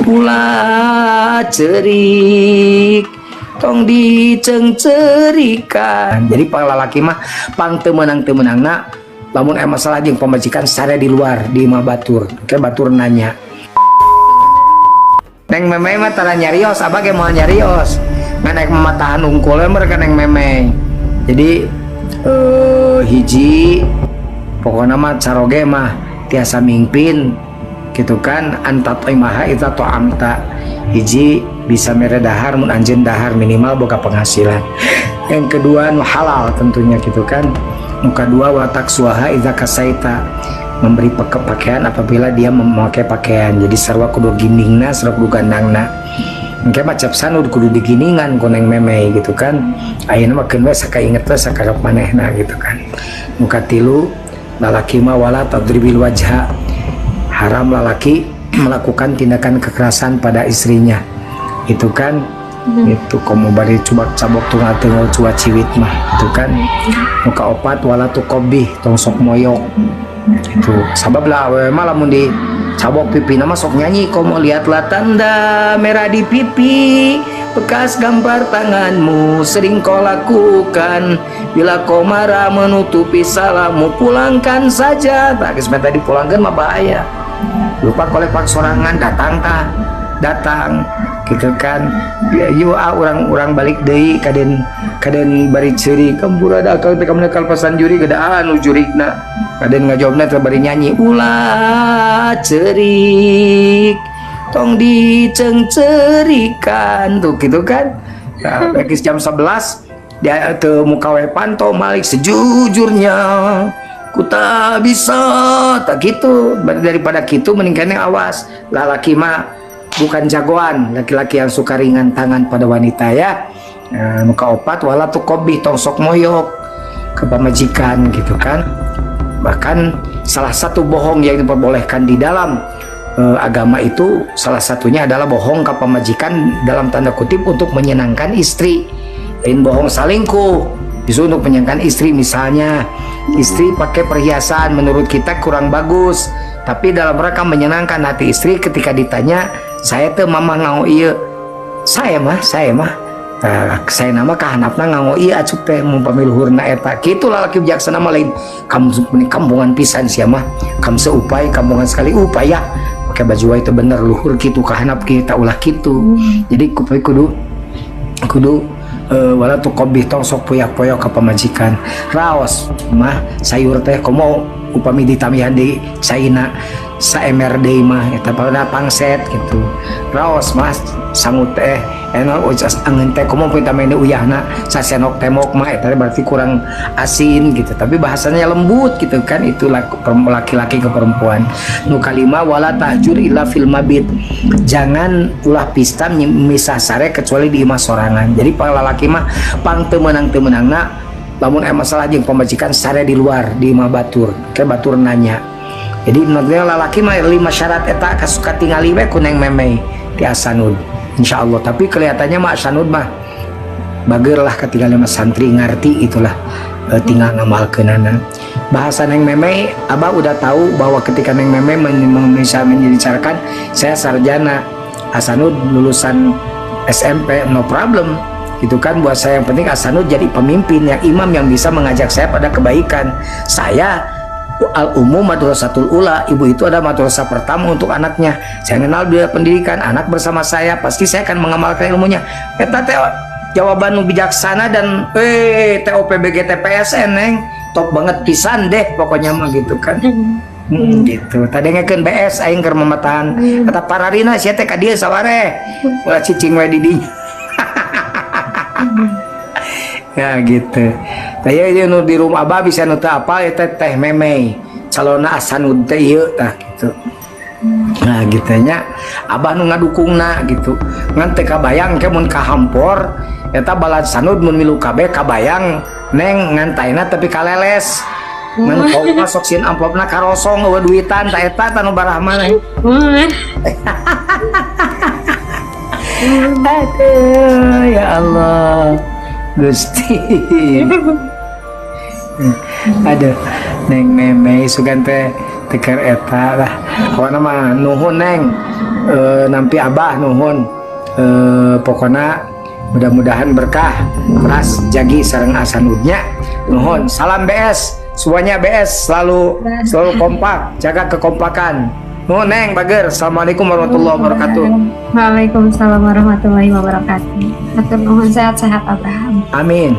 Ulah ceurik, tong diceungceurikan. Jadi pang lalaki mah pang teu meunang teu meunangna, lamun aya masalah jeung pamajikan, sare di luar, di imah batur. Ke batur nanya. Neng Memey mah tara nyarios, abah ge moal nyarios. Ngan ek mamatahan unggul we mereka Neng Memey. Jadi hiji pokoknya mah caroge mah tiasa mingpin gitu kan, أن تطعمها إذا طعمت. Hiji, bisa mere dahar mun anjeun dahar, minimal boga penghasilan. Yang kedua, nu halal tentunya gitu kan. Nu kadua, وتكسوها إذا كسيت, memberi pakaian apabila dia memakai pakaian. Jadi sarua kudu giningna, sarua kudu gandangna. Engke mah Cep Sanud kudu diginingan ku Neng Memey gitu kan. Ayeuna mah keun we sakainget we, sakarep manehna gitu kan. Nu katilu, lalaki mah ولا تضرب الوجه, haram lalaki melakukan tindakan kekerasan pada istrinya itu kan. Itu komo bari cubak cabok tunggal tunggal cua ciwit mah itu kan. Nu kaopat, ولا تقبح, tong sok moyok itu, sabab lah awewe mah lamun di cabok pipi mah sok nyanyi, komo "Lihatlah tanda merah di pipi, bekas gambar tanganmu sering kau lakukan. Bila kau marah menutupi salahmu, pulangkan saja." Tak geus tadi pulangkan mah bahaya. Lupa kolek pak sorangan datang, tah datang gitu kan ya, yuk ah, orang-orang balik deui kaden kaden bari ceurik, "Kampura da akang teh kamana kalpasan juri gedaan nu jurigna." Kaden ngajawabna teh bari nyanyi, "Ulah ceurik, tong diceungceurikan," tuh gitu kan. Nah, lagi jam 11 dia ke muka we panto malik, "Sejujurnya ku tak bisa," tak gitu. Daripada gitu mending keneh awas, lalaki mah bukan jagoan laki-laki yang suka ringan tangan pada wanita ya. Nah, nu kaopat, ولا تقبح, tong sok moyok ke pamajikan gitu kan. Bahkan salah satu bohong yang diperbolehkan di dalam agama itu salah satunya adalah bohong ke pamajikan dalam tanda kutip untuk menyenangkan istri. Lain bohong salingkuh, justru untuk menyenangkan istri. Misalnya istri pakai perhiasan menurut kita kurang bagus, tapi dalam rangka menyenangkan hati istri, ketika ditanya, "Saya tuh mama nganggo ieu, saya mah, saya mah." Nah, saya nama kahanapna nganggo ieu acuk teh mumpami luhurna eta kitu. Lalaki bijaksana mah lain kamu kampungan pisan sia mah, kam seupai kampungan sekali upaya pakai baju wae itu bener luhur kitu kahanap kita ulah kitu. Jadi kudu kudu kudu ولا تقبح, tong sok poyak-poyok ka pamajikan. Raos mah sayur teh komo upami ditamihan di caina saemer deui mah eta pada pangset gitu. Raos mah sangut teh enak angeun teh komo upami tambahan uyahna sasenok temok mah eta berarti kurang asin gitu, tapi bahasanya lembut gitu kan. Itu laki-laki ke perempuan. Nu kalima, ولا تهجر إلا في المبيت, jangan ulah pista misah sare kecuali di imah sorangan. Jadi pang lalaki mah pang teu meunang teu meunangna, lamun aya masalah jeung pamajikan, sare di luar, di imah batur. Ke batur nanya. Jadi nanti lalaki mah lima syarat eta kasuka tingali we ku Neng Memey ti Asanud insyaallah. Tapi kelihatannya mah Asanud mah bager lah, ketika lima santri ngerti itulah, tinggal ngamalkeunana. Bahasa Neng Memey, Abah udah tahu bahwa ketika Neng Memey bisa membicarakan saya sarjana, Asanud lulusan SMP, no problem itu kan buat saya. Yang penting Asanud jadi pemimpin yang imam yang bisa mengajak saya pada kebaikan. Saya الأم مدرسة الأولى, ibu itu ada madrasah pertama untuk anaknya. Saya kenal dia pendidikan anak bersama saya, pasti saya akan mengamalkan ilmunya. Eta teh jawaban nu bijaksana dan TOPBG TPSN Neng, top banget pisan deh pokoknya mah gitu kan. Gitu. Tadi ngekeun BS aing keur mamatahan. Kata pararina sia teh ka dieu saware. Ulah cicing we di dinya. Ya gitu. Tah ieu nu di rumah abah bisa nu teu apal eta teh Memey. Calonna Asanud teh ieu tah gitu. Nah gitu nya, abah nu ngadukungna gitu. Ngan teu kabayang ke mun kahampor eta balad Sanud mun milu kabeh, kabayang Neng ngantaina tapi kaleles. Ngan kau mah sok sieun amplopna karosong euweuh duitan, ta eta tanu barahma Neng. Wah. Aduh, ya Allah. Gusti. Aduh, Neng Memey sugan teh teker eta lah. Pokona mah nuhun, Neng. Nampi Abah nuhun, pokona mudah-mudahan berkah, teras jagi sareng asanudnya. Nuhun, salam BS semuanya. BS selalu, selalu kompak, jaga kekompakan. Nuhun, Neng Bager. Assalamualaikum warahmatullahi wabarakatuh. Waalaikumsalam warahmatullahi wabarakatuh. Hatur nuhun, sehat-sehat, Abraham. Amin.